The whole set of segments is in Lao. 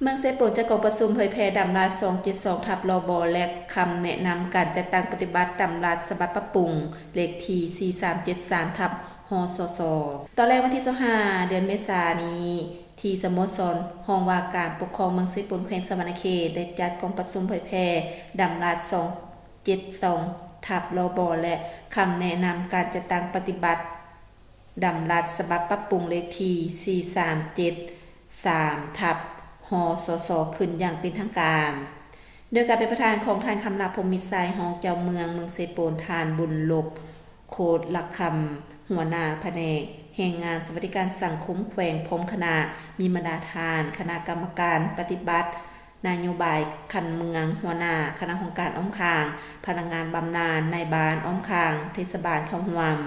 ເມືອງເຊໂປນ ຈັດກອງປະຊຸມເຜີຍແຜ່ດຳລັດສອງເຈັດສອງທັບ ລບ ແລະ ຄຳແນະນຳການຈັດຕັ້ງປະຕິບັດດຳລັດສະບັບປັບປຸງ ເລກທີສີ່ສາມເຈັດສາມທັບ ຫສສ ຕອນແລງວັນທີຊາວຫ້າ ເດືອນເມສານີ້ ທີ່ສະໂມສອນຫ້ອງວ່າການປົກຄອງເມືອງເຊໂປນ ແຂວງສະຫວັນນະເຂດ ໄດ້ຈັດກອງປະຊຸມເຜີຍແຜ່ດຳລັດສອງເຈັດສອງທັບ ລບ ແລະ ຄຳແນະນຳການຈັດຕັ້ງປະຕິບັດ ດຳລັດສະບັບປັບປຸງເລກທີສີ່ສາມເຈັດສາມທັບ ຫສສ ຂຶ້ນຢ່າງເປັນທາງການ ໂດຍການເປັນປະທານຂອງທ່ານ ຄຳລັບ ພົມມິໄຊ ຮອງເຈົ້າເມືອງເມືອງເຊໂປນ, ທ່ານ ບຸນລົບ ໂຄດລະຄຳ ຫົວໜ້າພະແນກແຮງງານ ສະຫວັດດີການສັງຄົມແຂວງ ພ້ອມຄະນະ, ມີບັນດາທ່ານຄະນະກຳມະການປະຕິບັດນະໂຍບາຍຂັ້ນເມືອງ, ຫົວໜ້າຄະນະຫ້ອງການອ້ອມຂ້າງ, ພະນັກງານບຳນານ, ນາຍບ້ານອ້ອມຂ້າງເທດສະບານເຂົ້າຮ່ວມ.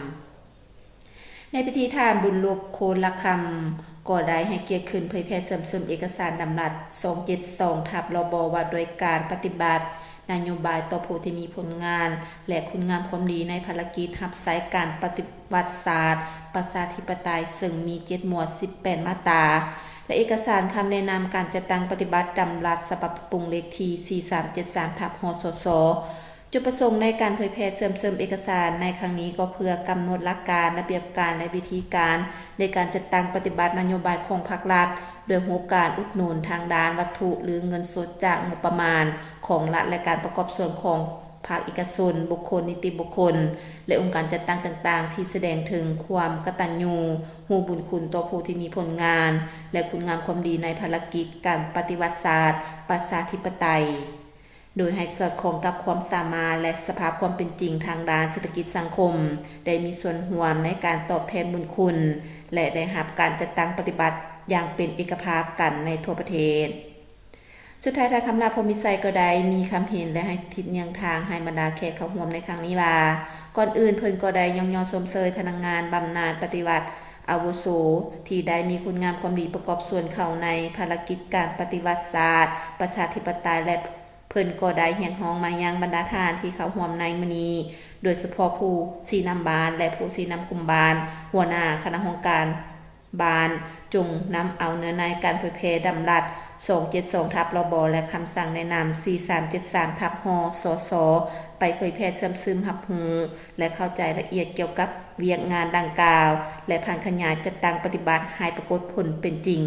ໃນພິທີ ທ່ານ ບຸນລົບ ໂຄດລະຄຳ ກໍໄດ້ໃຫ້ກຽດຂຶ້ນເຜີຍແຜ່ເຊື່ອມເສີມເອກະສານດຳລັດສອງເຈັດສອງທັບ ລບ ວ່າດ້ວຍການປະຕິບັດນະໂຍບາຍຕໍ່ຜູ້ທີ່ມີຜົນງານ ແລະ ຄຸນງາມຄວາມດີໃນພາລະກິດຮັບໃຊ້ການປະຕິວັດຊາດປະຊາທິປະໄຕ ເຊິ່ງມີເຈັດໝວດ ສິບແປດມາດຕາ ແລະ ເອກະສານຄຳແນະນຳການຈັດຕັ້ງປະຕິບັດດຳລັດສະບັບປັບປຸງເລກທີສີ່ສາມເຈັດສາມທັບ ຫສສ ຈຸດປະສົງໃນການເຜີຍແຜ່ເຊື່ອມເສີມເອກະສານໃນຄັ້ງນີ້ກໍເພື່ອກຳນົດຫຼັກການ, ລະບຽບການ ແລະ ວິທີການໃນການຈັດຕັ້ງປະຕິບັດນະໂຍບາຍຂອງພາກລັດ ໂດຍຮູບການອຸດໜູນທາງດ້ານວັດຖຸ ຫຼື ເງິນສົດຈາກງົບປະມານຂອງລັດ ແລະ ການປະກອບສ່ວນຂອງພາກເອກະຊົນ, ບຸກຄົນ, ນິຕິບຸກຄົນ ແລະ ອົງການຈັດຕັ້ງຕ່າງໆ ທີ່ສະແດງເຖິງຄວາມກະຕັນຍູ ຮູ້ບຸນຄຸນຕໍ່ຜູ້ທີ່ມີຜົນງານ ແລະ ຄຸນງາມຄວາມດີໃນພາລະກິດການປະຕິວັດຊາດປະຊາທິປະໄຕ. ໂດຍໃຫ້ສອດຄ່ອງກັບຄວາມສາມາດ ແລະ ສະພາບຄວາມເປັນຈິງທາງດ້ານເສດຖະກິດສັງຄົມ, ໄດ້ມີສ່ວນຮ່ວມໃນການຕອບແທນບຸນຄຸນ ແລະ ໄດ້ຮັບການຈັດຕັ້ງປະຕິບັດຢ່າງເປັນເອກະພາບກັນໃນທົ່ວປະເທດ. ສຸດທ້າຍ ທ່ານ ຄຳລັບ ພົມມິໄຊ ກໍໄດ້ມີຄຳເຫັນ ແລະ ໃຫ້ທິດເຍືອງທາງໃຫ້ບັນດາແຂກເຂົ້າຮ່ວມໃນຄັ້ງນີ້ວ່າ, ກ່ອນອື່ນເພິ່ນກໍໄດ້ຍ້ອງຍໍຊົມເຊີຍພະນັກງານບຳນານປະຕິວັດອາວຸໂສ ທີ່ໄດ້ມີຄຸນງາມຄວາມດີປະກອບສ່ວນເຂົ້າໃນພາລະກິດການປະຕິວັດຊາດປະຊາທິປະໄຕ ແລະ ເພິ່ນກໍໄດ້ຮຽກຮ້ອງມາຍັງບັນດາທ່ານທີ່ເຂົ້າຮ່ວມໃນມື້ນີ້, ໂດຍສະເພາະຜູ້ຊີ້ນຳບ້ານ ແລະ ຜູ້ຊີ້ນຳກຸ່ມບ້ານ, ຫົວໜ້າຄະນະຫ້ອງການບ້ານ, ຈົ່ງນຳເອົາເນື້ອໃນການເຜີຍແຜ່ດຳລັດສອງເຈັດສອງທັບ ລບ ແລະ ຄຳສັ່ງແນະນຳສີ່ສາມເຈັດສາມທັບ ຫສສ ໄປເຜີຍແຜ່ເຊື່ອມຊຶມຮັບຮູ້ ແລະ ເຂົ້າໃຈລະອຽດກ່ຽວກັບວຽກງານດັ່ງກ່າວ ແລະ ຜັນຂະຫຍາຍຈັດຕັ້ງປະຕິບັດໃຫ້ປາກົດຜົນເປັນຈິງ.